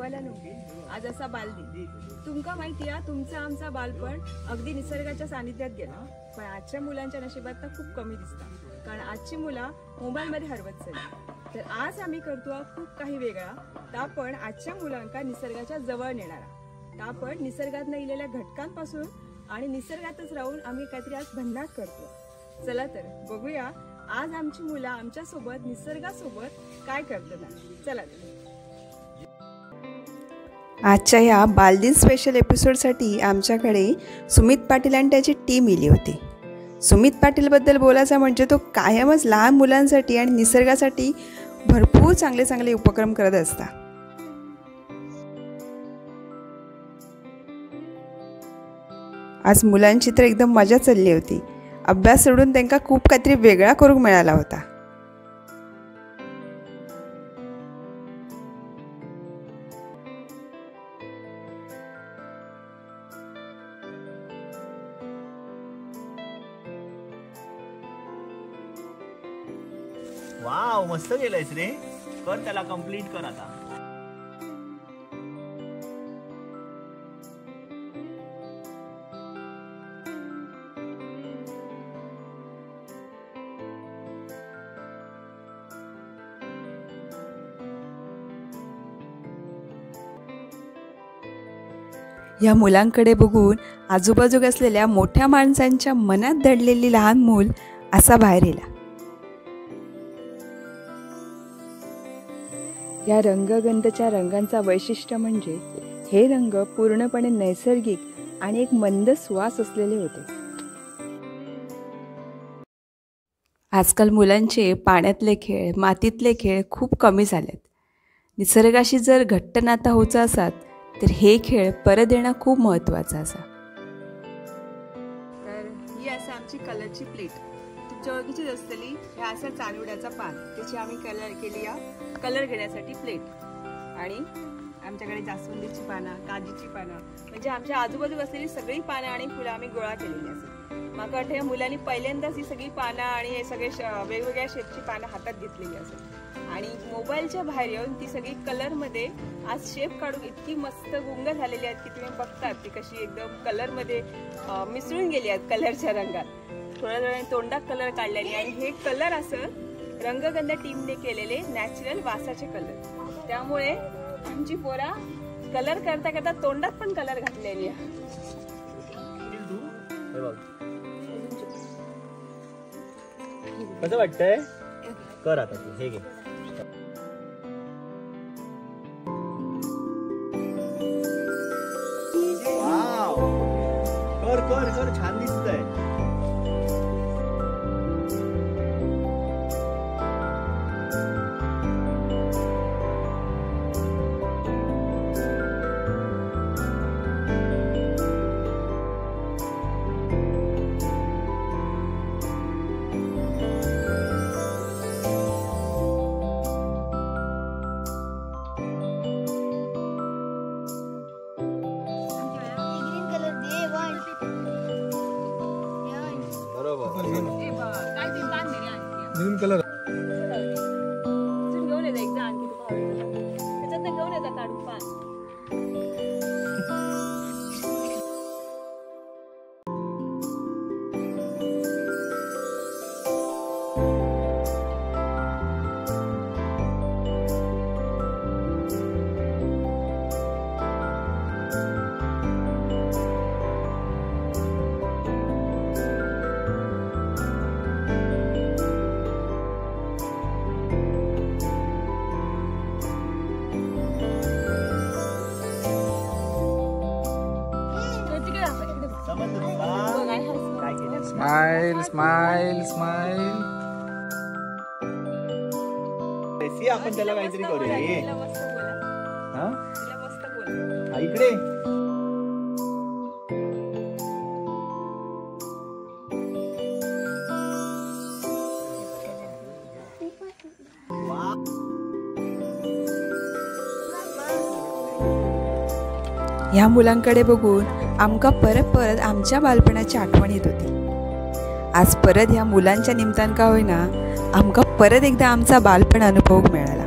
आज असा बालदिन. तुमका माहिती आहे, तुमचा आमचा बालपण अगदी निसर्गाच्या सानिध्यात गेला, पण आजच्या मुलांच्या नशिबात तर खूप कमी दिसता, कारण आजची मुलं मोबाईलमध्ये हरवत चालली. तर आज आम्ही करतो खूप काही वेगळा, ता पण आजच्या मुलांका निसर्गाच्या जवळ नेणारा, ता पण निसर्गात इलेल्या घटकांपासून आणि निसर्गातच राहून आम्ही काहीतरी आज भन्नाट करतो. चला तर बघूया आज आमची मुलं आमच्यासोबत निसर्गासोबत काय करतात. चला तर आजच्या ह्या बालदिन स्पेशल एपिसोडसाठी आमच्याकडे सुमित पाटील आणि त्याची टीम इली होती. सुमित पाटीलबद्दल बोलायचं म्हणजे तो कायमच लहान मुलांसाठी आणि निसर्गासाठी भरपूर चांगले चांगले उपक्रम करत असतात. आज मुलांची तर एकदम मजा चालली होती. अभ्यास सोडून त्यांना खूप काहीतरी वेगळा करूक मिळाला होता. वाव, मस्त गेलायस रे. कर त्याला कंप्लीट कर आता. या मुलांकडे बघून आजूबाजूक असलेल्या मोठ्या माणसांच्या मनात दडलेली लहान मूल असा बाहेर येला. या रंगगंधच्या रंगांचा वैशिष्ट्य म्हणजे हे रंग पूर्णपणे नैसर्गिक आणि एक मंद सुवास असलेले होते. आजकाल मुलांचे पाण्यातले खेळ, मातीतले खेळ खूप कमी झालेत. निसर्गाशी जर घट्ट नाता होचा असात तर हे खेळ परत येणं खूप महत्त्वाचं असा. तर ही असं आमची कलरची प्लेट तुमच्या ओळखीचीच असतली. ह्या असा चानुड्याचा पान, त्याची आम्ही कलर केली या कलर घेण्यासाठी प्लेट. आणि आमच्याकडे जास्वंदीची पानं, काजीची पानं, म्हणजे आमच्या आजूबाजू असलेली सगळी पानं आणि फुलं आम्ही गोळा केलेली असत. माका वाटतं या मुलांनी पहिल्यांदाच ही सगळी पानं आणि हे सगळे वेगवेगळ्या शेपची पानं हातात घेतलेली असत आणि मोबाईलच्या बाहेर येऊन ती सगळी कलरमध्ये आज शेप काढून इतकी मस्त गुंग झालेली आहेत की तुम्ही बघतात ती कशी एकदम कलरमध्ये मिसळून गेली आहेत कलरच्या रंगात. थोड्या वेळाने तोंडात कलर काढल्याने आणि हे कलर असं रंगगंध टीमने केलेले नॅचरल वासाचे कलर, त्यामुळे आमची पोरा कलर करता करता तोंडात पण कलर घातलेली आहे. कसं वाटतंय? कर आता तू हे घे. वाव, कर कर कर, छान दिसतंय. ग्रीन कलर घेऊन येता एकदा आणखी तुका त्याच्यात घेऊन येता काढून पान. Smile smile smile. आपण त्याला काहीतरी करूया. इकडे ह्या मुलांकडे बघून आमका परत परत आमच्या बालपणाची आठवण येत होती. आज परत ह्या मुलांच्या निमतान का होईना आमका परत एकदा आमचा बालपण अनुभव मिळाला.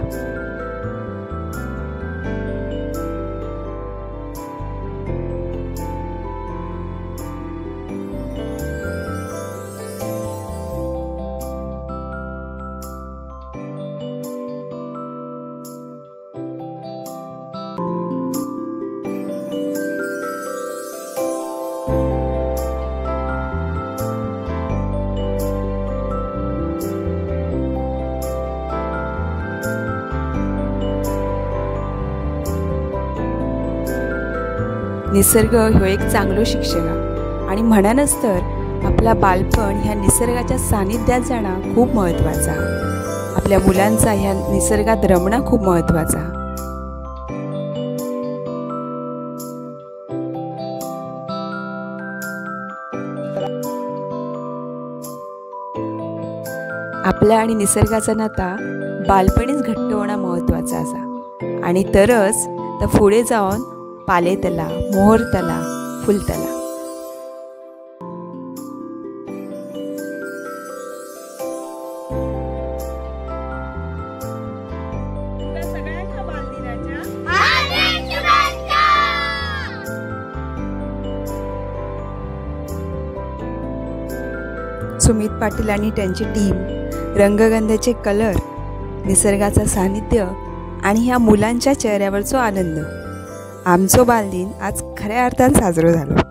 निसर्ग ह्यो एक चांगलो शिक्षक आणि म्हणूनच तर आपला बालपण ह्या निसर्गाच्या सानिध्यात जाणं खूप महत्त्वाचा, आपल्या मुलांचा ह्या निसर्गात रमणं खूप महत्त्वाचा। आपल्या आणि निसर्गाचा नाता बालपणीच घट्ट होणं महत्त्वाचा असा आणि तरच तर पुढे जाऊन पालेतला, मोहरतला, फुलतला। सगळ्यांना बालदिनाच्या सुमित पाटील आणि त्यांची टीम, रंगगंधाचे कलर, निसर्गाचा सानिध्य आणि ह्या मुलांच्या चेहऱ्यावरचो आनंद, आमचो बालदिन आज खऱ्या अर्थान साजरो झालो।